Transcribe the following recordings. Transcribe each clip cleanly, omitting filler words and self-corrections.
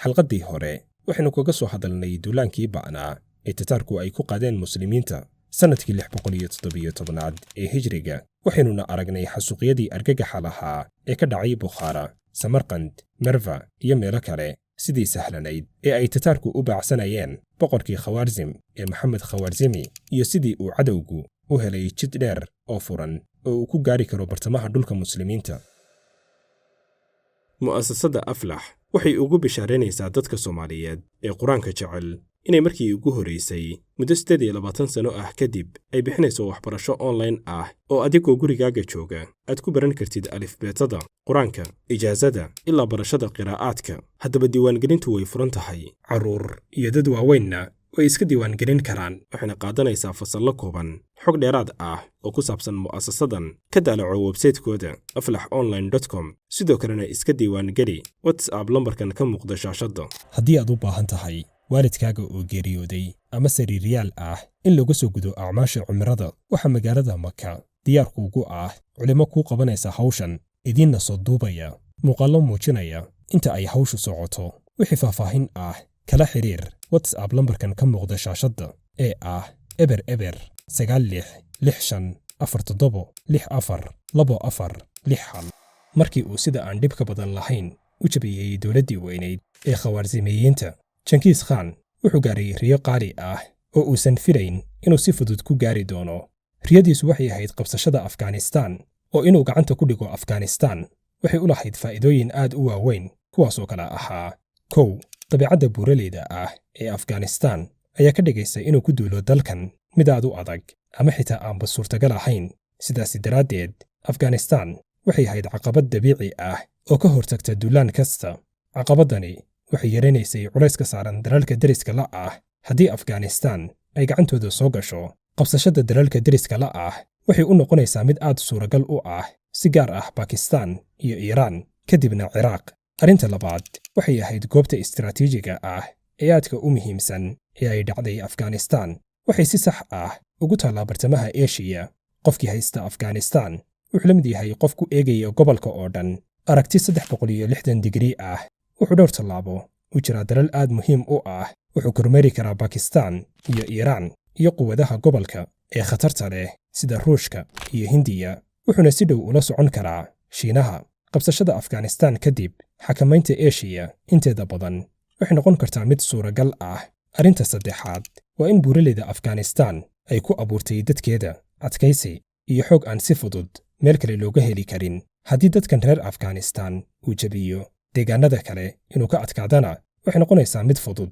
Xalqaddii hore waxaynu kaga soo hadalnay duulaankii ba'naa ee Tataarku ay ku qaadeen Muslimiinta sannadkii 617aad ee Hijriga. Waxaynuna aragnay xasuuqyadii argagaxa lahaa ee ka dhacay Bukhaara, Samarkand, Merva iyo meelo kale, sidii sahlanayd ee ay Tataarku u baacsanayeen boqorkii Khawaarzim ee Maxamed Khawaarzimi, iyo sidii uu cadowgu u helay jid dheer oo furan oo uu ku gaari karo bartamaha dhulka Muslimiinta. Mu'asasada Aflax waxay ugu bishaaraynaysaa dadka Soomaaliyeed ee Qur-aanka jecel inay markii ugu horraysay muddo 28 sano ah kadib ay bixinayso waxbarasho online ah oo adigoo gurigaaga jooga aad ku baran kartid alifbeetada Qur-aanka, ijaasada ilaa barashada qiraa'aadka. Haddaba diiwaangelintu way furan tahay, carruur iyo dad waaweynna way iska diiwaangelin karaan, waxayna qaadanaysaa fasallo kooban. Xog dheeraad ah oo ku saabsan mu'asasadan ka daalaco website-kooda aflax online com. Sidoo kalena iska diiwaangeli WhatsApp lambarkan ka muuqda shaashadda. Haddii aad u baahan tahay waalidkaaga oo geeriyooday ama sariiryaal ah in laga soo gudo acmaasha cumrada, waxaa magaalada Maka diyaarkuugu ah culimo kuu qabanaysa hawshan, idiinna soo duubaya muuqaallo muujinaya inta ay hawshu socoto. Wixii faahfaahin ah kala xiriir WhatsApp lambarkan ka muuqda shaashadda ee ah 0009665476 426461. Markii uu sida aan dhibka badan lahayn u jabiyey dowladdii weynayd ee Khawaarsimiyiinta, Jankiis Khan wuxuu gaaray riyo qaali ah oo uusan filayn inuu si fudud ku gaari doono. Riyadiisu waxay ahayd qabsashada Afghanistaan, oo inuu gacanta ku dhigo Afghanistaan waxay u lahayd faa'iidooyin aad u waaweyn, kuwaasoo kale ahaa: 1, dabeecadda buuraleyda ah ee Afghanistaan ayaa ka dhigaysa inuu ku duulo dalkan mid aad u adag ama xitaa aanba suurtagal ahayn. Sidaasi daraaddeed, Afghanistaan waxay ahayd caqabad dabiici ah oo ka hortagta duulaan kasta. Caqabaddani waxay yaraynaysay culays ka saaran dalalka deriska la ah. Haddii Afghanistaan ay gacantooda soo gasho, qabsashada dalalka deriska la ah waxay u noqonaysaa mid aad suuragal u ah, si gaar ah Bakistaan iyo Iiraan, kadibna Ciraaq. Arrinta labaad waxay ahayd goobta istaraatiijiga ah ee aadka u muhiimsan ee ay dhacday Afghanistaan. Waxay si sax ah ugu taallaa bartamaha Eshiya. Qofkii haysta Afghanistaan wuxuu la mid yahay qof ku eegaya gobolka oo dhan aragti 360 digrii ah. Wuxuu dhowr tallaabo u jiraa dalal aad muhiim u ah. Wuxuu kormeeri karaa Bakistaan iyo Iiraan iyo quwadaha gobolka ee khatarta leh sida Ruushka iyo Hindiya, wuxuuna si dhow ula socon karaa Shiinaha. Qabsashada Afghanistaan kadib, xakamaynta Eshiya inteeda badan waxay noqon kartaa mid suuragal ah. Arrinta saddexaad waa in buuraleyda Afghanistaan ay ku abuurtay dadkeeda adkaysi iyo xoog aan si fudud meel kale looga heli karin. Haddii dadkan reer Afghanistaan uu jebiyo, deegaanada kale inuu ka adkaadana waxay noqonaysaa mid fudud.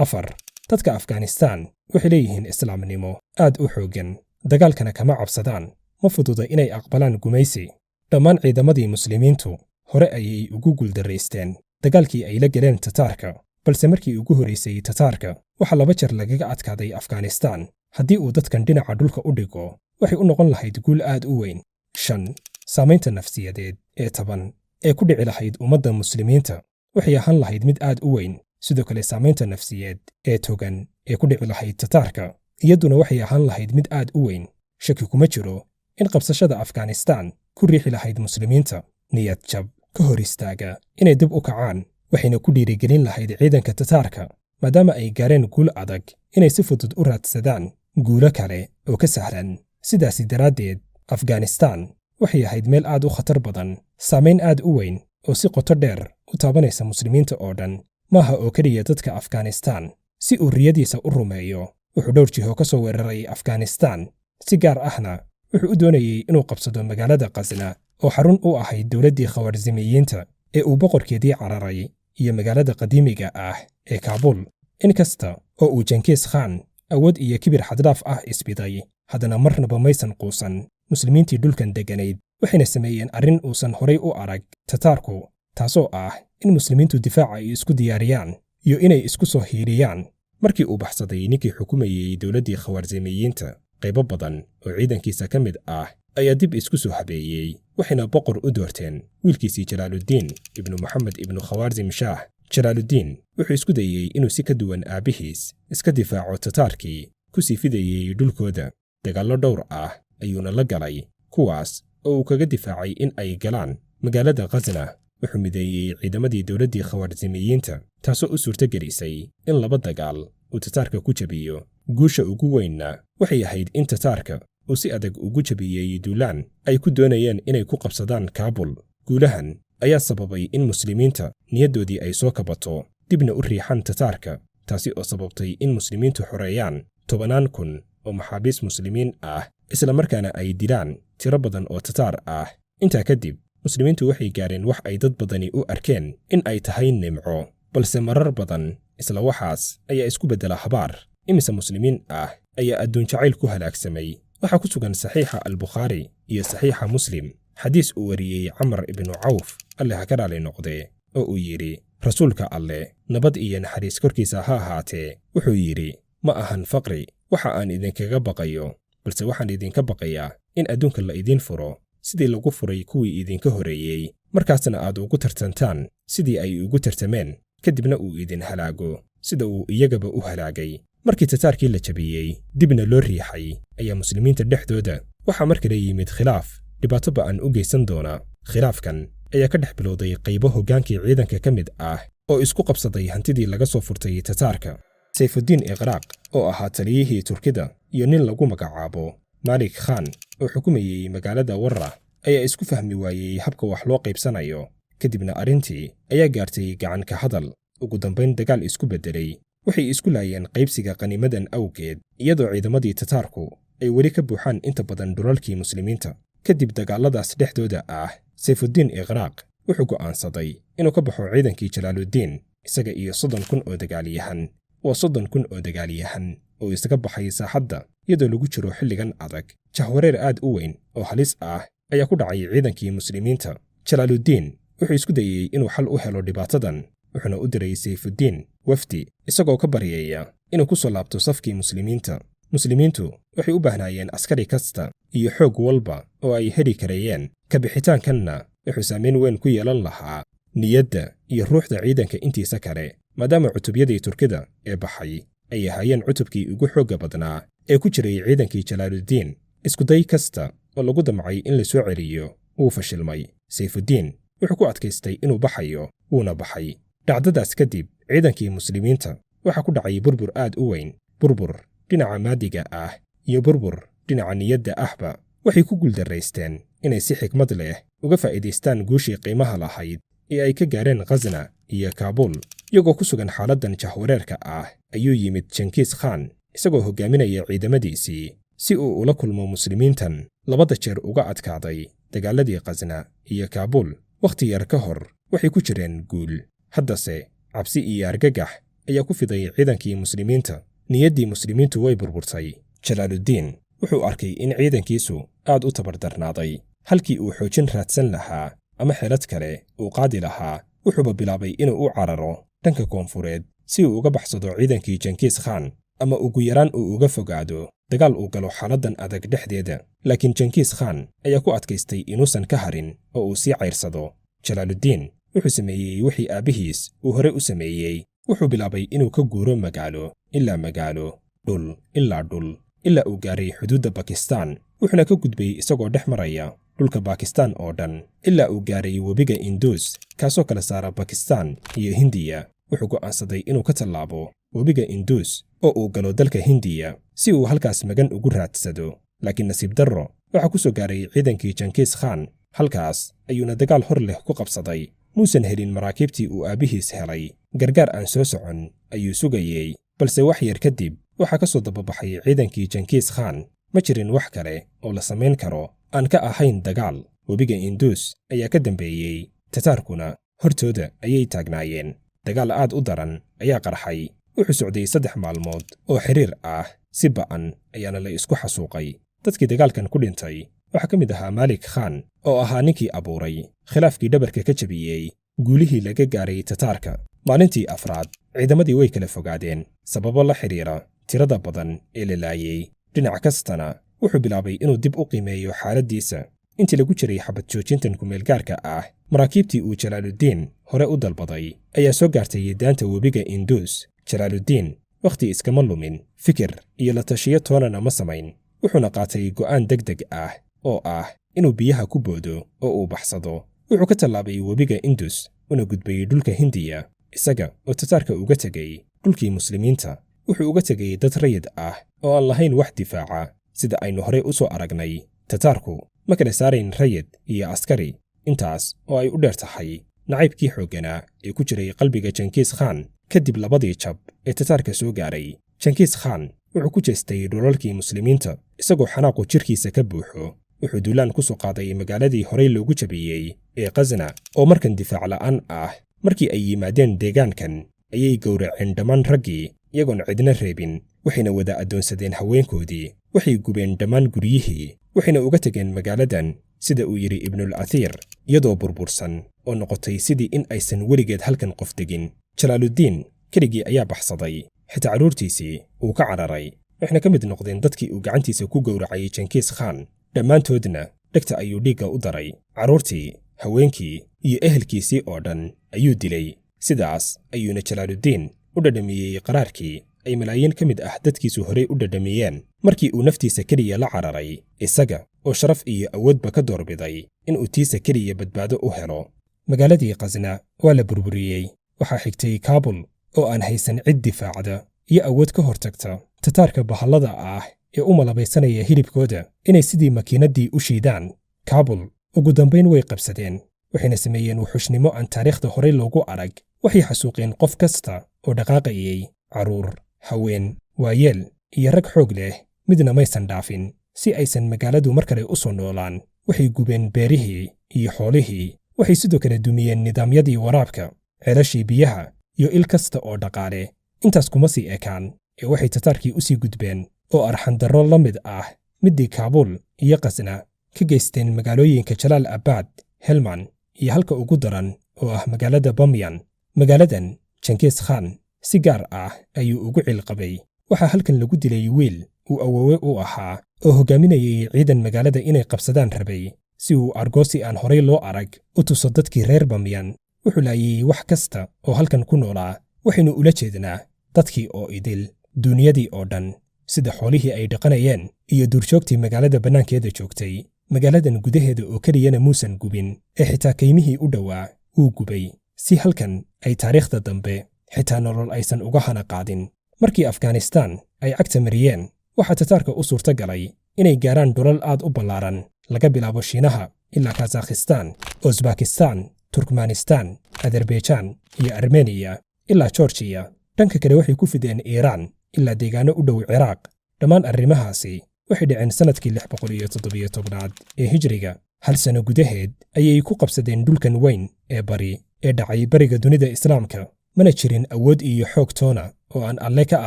4, dadka Afghanistaan waxay leeyihiin islaamnimo aad u xooggan, dagaalkana kama cabsadaan. Ma fududa inay aqbalaan gumaysi. Dhammaan ciidamadii Muslimiintu hore ayay ugu guuldarraysteen dagaalkii ay la galeen Tataarka, balse markii ugu horraysay Tataarka waxaa laba jeer lagaga adkaaday Afghanistaan. Haddii uu dadkan dhinaca dhulka u dhigo, waxay u noqon lahayd guul aad u weyn. 5, saamaynta nafsiyadeed ee taban ee ku dhici lahayd ummadda Muslimiinta waxay ahaan lahayd mid aad u weyn. Sidoo kale, saamaynta nafsiyeed ee togan ee ku dhici lahayd Tataarka iyaduna waxay ahaan lahayd mid aad u weyn. Shaki kuma jiro in qabsashada Afghanistaan ku riixi lahayd Muslimiinta niyad jab ka hor istaaga inay dib u kacaan, waxayna ku dhiirigelin lahayd ciidanka Tataarka, maadaama ay gaareen guul adag, inay si fudud u raadsadaan guulo kale oo ka sahlan. Sidaasi daraaddeed, Afghanistaan waxay ahayd meel aad u khatar badan, saamayn aad u weyn oo si qoto dheer u taabanaysa Muslimiinta oo dhan, maaha oo keliya dadka Afghanistaan. Si uu riyadiisa u rumeeyo, wuxuu dhowr jiho ka soo weeraray Afghanistaan. Si gaar ahna wuxuu u doonayey inuu qabsado magaalada Khasna oo xarun u ahayd dowladdii Khawaarsimiyiinta ee uu boqorkeedii cararay, iyo magaalada qadiimiga ah ee Kaabuul. Inkasta oo uu Jenkiis Khan awood iyo kibir xad-dhaaf ah isbiday, haddana marnaba maysan quusan Muslimiintii dhulkan degganayd, waxayna sameeyeen arrin uusan horay u arag Tataarku, taasoo ah in Muslimiintu difaaca ay isku diyaariyaan iyo inay isku soo hiiliyaan. Markii uu baxsaday ninkii xukumayey dowladdii Khawaarsimiyiinta, qaybo badan oo ciidankiisa ka mid ah ayaa dib isku soo habeeyey, waxayna boqor u doorteen wiilkiisii Jalaaluddiin ibnu Moxamed ibnu Khawaarzim Shaah. Jalaaluddiin wuxuu isku dayey inuu si ka duwan aabbihiis iska difaaco Tataarkii ku sii fidayey dhulkooda. Dagaallo dhowr ah ayuuna la galay, kuwaas oo uu kaga difaacay in ay galaan magaalada Khasna. Wuxuu mideeyey ciidamadii dowladdii Khawaarsimiyiinta, taasoo u suurtogelisay in laba dagaal uu Tataarka ku jabiyo. Guusha ugu weynna waxay ahayd in Tataarka uu si adag ugu jabiyey duulaan ay ku doonayeen inay ku qabsadaan Kaabul. Guulahan ayaa sababay in Muslimiinta niyaddoodii ay soo kabato, dibna u riixaan Tataarka, taasi oo sababtay in Muslimiintu xoreeyaan tobannaan kun oo maxaabiis Muslimiin ah, isla markaana ay dilaan tiro badan oo Tataar ah. Intaa kadib Muslimiintu waxay gaareen wax ay dad badani u arkeen in ay tahay nimco, balse marar badan isla waxaas ayaa isku beddela habaar. Imise Muslimiin ah ayaa adduun jacayl ku halaagsamay? Waxaa ku sugan Saxiixa Albukhaari iyo Saxiixa Muslim xadiis uu wariyey Camar ibnu Cawf, Alle ha ka raali noqdee, oo uu yidhi Rasuulka Alleh, nabad iyo naxariis korkiisa ha ahaatee, wuxuu yidhi: "Ma ahan faqri waxa aan idinkaga baqayo, balse waxaan idinka baqayaa in adduunka la idiin furo sidii lagu furay kuwii idinka horreeyey, markaasna aad ugu tartantaan sidii ay ugu tartameen, kadibna uu idin halaago sida uu iyagaba u halaagay." Markii Tataarkii la jabiyey, dibna loo riixay, ayaa Muslimiinta dhexdooda waxaa mar kale yimid khilaaf dhibaato ba'an u geysan doona. Khilaafkan ayaa ka dhex bilowday qaybo hoggaankii ciidanka ka mid ah oo isku qabsaday hantidii laga soo furtay Tataarka. Sayfuddiin Iqraaq oo ahaa taliyihii Turkida iyo nin lagu magacaabo Malik Khan oo xukumayey magaalada Warra ayaa isku fahmi waayey habka wax loo qaybsanayo. Kadibna arrintii ayaa gaartay gacan ka hadal, ugu dambayn dagaal isku beddelay. Waxay isku laayeen qaybsiga qaniimadan awgeed, iyadoo ciidamadii Tataarku ay weli ka buuxaan inta badan dhulalkii Muslimiinta. Kadib dagaalladaas dhexdooda ah, Sayfuddiin Iqraaq wuxuu go'aansaday inuu ka baxo ciidankii Jalaaluddiin, isaga iyo 30,000 oo dagaalyahan. Waa 30,000 oo dagaalyahan oo isaga baxay saaxadda iyadoo lagu jiro xilligan adag. Jahwareer aad u weyn oo halis ah ayaa ku dhacay ciidankii Muslimiinta. Jalaaluddiin wuxuu isku dayey inuu xal u helo dhibaatadan, wuxuuna u diray Sayfuddiin wafdi isagoo ka baryaya inuu ku soo laabto safkii Muslimiinta. Muslimiintu waxay u baahnaayeen askari kasta iyo xoog walba oo ay heli karayeen. Ka bixitaankanna wuxuu saamayn weyn ku yeelan lahaa niyadda iyo ruuxda ciidanka intiisa kale, maadaama cutubyadii Turkida ee baxay ay ahaayeen cutubkii ugu xoogga badnaa ee ku jiray ciidankii Jalaaluddiin. Iskuday kasta oo lagu damcay in la soo celiyo wuu fashilmay. Sayfuddiin wuxuu ku adkaystay inuu baxayo, wuuna baxay. Dhacdadaas kadib ciidankii Muslimiinta waxaa ku dhacay burbur aad u weyn, burbur dhinaca maadiga ah iyo burbur dhinaca niyadda ahba. Waxay ku guuldarraysteen inay si xikmad leh uga faa'iidaystaan guushii qiimaha lahayd ee ay ka gaareen Khasna iyo Kaabuul. Iyagoo ku sugan xaaladdan jahwareerka ah ayuu yimid Jenkiis Khan, isagoo hogaaminaya ciidamadiisii si uu ula kulmo Muslimiintan labada jeer uga adkaaday dagaaladii Khasna iyo Kaabuul. Wakhti yar ka hor waxay ku jireen guul, haddase cabsi iyo argagax ayaa ku fiday ciidankii Muslimiinta. Niyaddii Muslimiintu way burburtay. Jalaaluddiin wuxuu arkay in ciidankiisu aad u tabardarnaaday. Halkii uu xoojin raadsan lahaa ama xelad kale uu qaadi lahaa, wuxuuba bilaabay inuu u cararo dhanka koonfureed si uu uga baxsado ciidankii Jenkiis Khan, ama ugu yaraan uu uga fogaado dagaal uu galo xaaladdan adag dhexdeeda. Laakiin Jenkiis Khan ayaa ku adkaystay inuusan ka harin oo uu sii cayrsado. Jalaaluddiin wuxuu sameeyey wixii aabbihiis uu hore u sameeyey. Wuxuu bilaabay inuu ka guuro magaalo ilaa magaalo, dhul ilaa dhul, ilaa uu gaaray xuduudda Bakistaan. Wuxuuna ka gudbay isagoo dhex maraya dhulka Bakistaan oo dhan ilaa uu gaaray webiga Induus, kaasoo kala saara Bakistaan iyo Hindiya. Wuxuu go'aansaday inuu ka tallaabo webiga Induus oo uu galo dalka Hindiya si uu halkaas magan ugu raadsado. Laakiin nasiib darro, waxaa ku soo gaaray ciidankii Jenkiis Khan, halkaas ayuuna dagaal hor leh ku qabsaday. Muusan helin maraakiibtii uu aabbihiis helay. Gargaar aan soo socon ayuu sugayey, balse wax yar kadib waxaa ka soo dababaxay ciidankii Jenkiis Khan. Ma jirin wax kale oo la samayn karo aan ka ahayn dagaal. Webiga Induus ayaa ka dambeeyey, Tataarkuna hortooda ayay taagnaayeen. Dagaal aad u daran ayaa qarxay. Wuxuu socday 3 maalmood oo xiriir ah, si ba'an ayaana la isku xasuuqay. Dadkii dagaalkan ku dhintay waxaa ka mid ahaa Malik Khan, oo ahaa ninkii abuuray khilaafkii dhabarka ka jabiyey guulihii laga gaaray Tataarka. Maalintii afraad ciidamadii way kala fogaadeen sababo la xidhiira tirada badan ee la laayey. Dhinac kastana wuxuu bilaabay inuu dib u qiimeeyo xaaladdiisa. Intii lagu jiray xabad joojintan kumeelgaarka ah, maraakiibtii uu Jalaaluddiin hore u dalbaday ayaa soo gaartay daanta webiga Induus. Jalaaluddiin wakhti iskama lumin, fikir iyo la tashiyo toonana ma samayn, wuxuuna qaatay go'aan deg deg ah oo ah inuu biyaha ku boodo oo uu baxsado. Wuxuu ka tallaabay webiga Indus una gudbay dhulka Hindiya, isaga oo Tataarka uga tegey dhulkii Muslimiinta. Wuxuu uga tegay dad rayid ah oo aan lahayn wax difaaca. Sida aynu horey u soo aragnay, Tataarku ma kala saarayn rayid iyo askari, intaas oo ay u dheer tahay nacaybkii xoogganaa ee ku jiray qalbiga Jenkiis Khan kadib labadii jab ee Tataarka soo gaaray. Jenkiis Khan wuxuu ku jeestay dhulalkii Muslimiinta isagoo xanaaqu jirkiisa ka buuxo. Wuxuu duulaan ku soo qaaday magaaladii horey loogu jabiyey ee Khasna oo markan difaac la'aan ah. Markii ay yimaadeen deegaankan ayay gowraceen dhammaan raggii iyagoon cidna reebin, waxayna wada addoonsadeen haweenkoodii. Waxay gubeen dhammaan guryihii, waxayna uga tegeen magaaladan, sida uu yidhi Ibnul Athiir, iyadoo burbursan oo noqotay sidii in aysan weligeed halkan qof degin. Jalaaluddiin keligii ayaa baxsaday, xitaa carruurtiisii uu ka cararay, waxayna ka mid noqdeen dadkii uu gacantiisa ku gowracayay Jenkiis Khan. Dhammaantoodna dhegta ayuu dhiigga u daray. Carruurtii, haweenkii iyo ehelkiisii oo dhan ayuu dilay. Sidaas ayuuna Jalaaluddiin u dhadhamiyey qaraarkii ay malaayiin ka mid ah dadkiisu horey u dhadhamiyeen markii uu naftiisa keliya la cararay, isaga oo sharaf iyo awoodba ka doorbiday inuu tiisa keliya badbaado u helo. Magaaladii Khasna waa la burburiyey. Waxaa xigtay Kaabul oo aan haysan cid difaacda iyo awood ka hortagta Tataarka bahallada ah ee u malabaysanaya hilibkooda inay sidii makiinaddii u shiidaan. Kaabul ugu dambayn way qabsadeen, waxayna sameeyeen wuxushnimo aan taariikhda horey loogu arag. Waxay xasuuqeen qof kasta oo dhaqaaqayay, carruur, haween, waayeel iyo rag xoog leh, midna maysan dhaafin, si aysan magaaladu mar kale u soo noolaan. Waxay gubeen beerihii iyo xoolihii. Waxay sidoo kale dumiyeen nidaamyadii waraabka, ceelashii biyaha iyo il kasta oo dhaqaale. Intaas kuma sii ekaan ee waxay Tataarkii u sii gudbeen oo arxandarro la mid ah middii Kaabuul iyo Khasna ka geysteen magaalooyinka Jalaal Abaad, Helman iyo halka ugu daran oo ah magaalada Bamyan. Magaaladan Jenkiis Khan si gaar ah ayuu ugu cilqabay. Waxaa halkan lagu dilay wiil uu awoowe u ahaa oo hogaaminayay ciidan magaalada inay qabsadaan rabay, si uu argoosi aan horay loo arag u tuso dadkii reer Bamyan. Wuxuu laayay wax kasta oo halkan ku noolaa. Waxaynu ula jeednaa dadkii oo idil, duunyadii oo dhan, sida xoolihii ay dhaqanayeen iyo duurjoogtii magaalada bannaankeeda joogtay. Magaaladan gudaheeda oo keliyana muusan gubin ee xitaa kaymihii u dhowaa wuu gubay, si halkan ay taariikhda dambe xitaa nolol aysan uga hana qaadin. Markii Afghanistaan ay cagta mariyeen, waxaa Tataarka u suurto galay inay gaaraan dhulal aad u ballaaran, laga bilaabo Shiinaha ilaa Kazakhistaan, Usbakistan, Turkmanistan, Azerbaijan iyo Armeniya ilaa Georgiya. Dhanka kale waxay ku fideen Iiraan ilaa deegaano u dhow Ciraaq. Dhammaan arrimahaasi waxay dhaceen sannadkii 617aad ee Hijriga. Hal sano gudaheed ayay ku qabsadeen dhulkan weyn ee bari ee dhacay bariga dunida Islaamka. Mana jirin awood iyo xoog toona oo aan Alle ka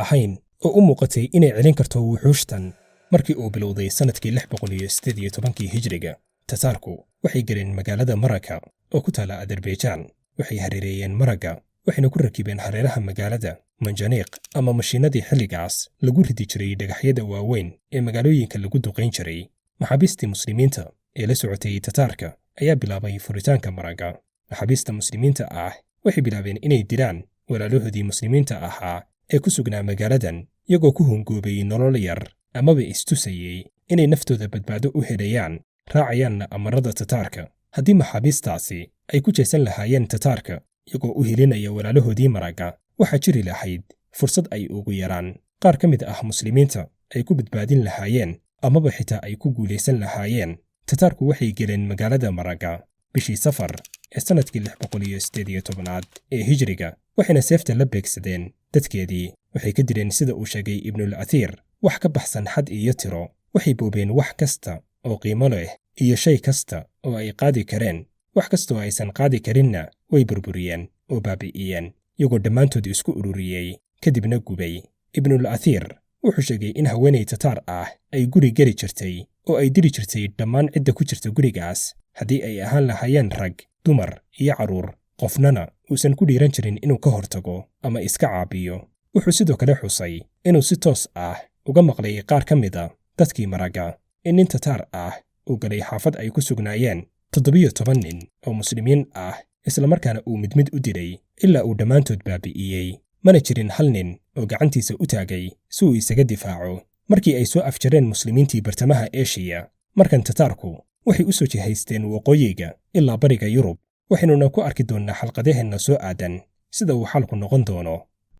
ahayn oo u muuqatay inay celin karto wuxuushtan. Markii uu bilowday sannadkii 618kii Hijriga, Tataarku waxay galeen magaalada Maraka oo ku taala Azerbaijan. Waxay hareereeyeen Maraga, waxayna ku rakibeen hareeraha magaalada manjaniiq ama mashiinadii xilligaas lagu ridi jiray dhagaxyada waaweyn ee magaalooyinka lagu duqayn jiray. Maxaabiistii Muslimiinta ee la socotay Tataarka ayaa bilaabay furitaanka Maraga. Maxaabiista Muslimiinta ah waxay bilaabeen inay dilaan walaalahoodii Muslimiinta ahaa ee ku sugnaa magaaladan, iyagoo ku hungoobay nolol yar amaba istusayey inay naftooda badbaado u helayaan, raacayaanna amarada Tataarka. Haddii maxaabiistaasi ay ku jeesan lahaayeen Tataarka iyagoo u hilinaya walaalahoodii Maraga, waxaa jiri lahayd fursad ay ugu yaraan qaar ka mid ah Muslimiinta ay ku badbaadin lahaayeen amaba xitaa ay ku guulaysan lahaayeen. Tataarku waxay geleen magaalada Maraga bishii Safar ee sannadkii 618aad ee Hijriga, waxayna seefta la beegsadeen dadkeedii. Waxay ka dileen, sida uu sheegay Ibnul Athiir, wax ka baxsan xad iyo tiro. Waxay boobeen wax kasta oo qiimo leh iyo shay kasta oo ay qaadi kareen. Wax kasta oo aysan qaadi karinna way burburiyeen oo baabi'iyeen, iyagoo dhammaantood isku ururiyey kadibna gubay. Ibnul Athiir wuxuu sheegay in haweenay Tataar ah ay guri geli jirtay oo ay dili jirtay dhammaan cidda ku jirta gurigaas, haddii ay ahaan lahaayeen rag, dumar iyo carruur, qofnana uusan ku dhiiran jirin inuu ka hortago ama iska caabiyo. Wuxuu sidoo kale xusay inuu si toos ah uga maqlay qaar ka mida dadkii Maraga in nin Tataar ah uu galay xaafad ay ku sugnaayeen 17 nin oo Muslimiin ah, islamarkaana uu mid mid u dilay ilaa uu dhammaantood baabi'iyey. Mana jirin hal nin oo gacantiisa u taagay si uu isaga difaaco. Markii ay soo afjareen Muslimiintii bartamaha Eshiya, markan Tataarku Waxay u soo jihaysteen waqooyiga ilaa bariga Yurub. Waxaynuna ku arki doonnaa xalqadaheenna soo aadan sida uu xalku noqon doono.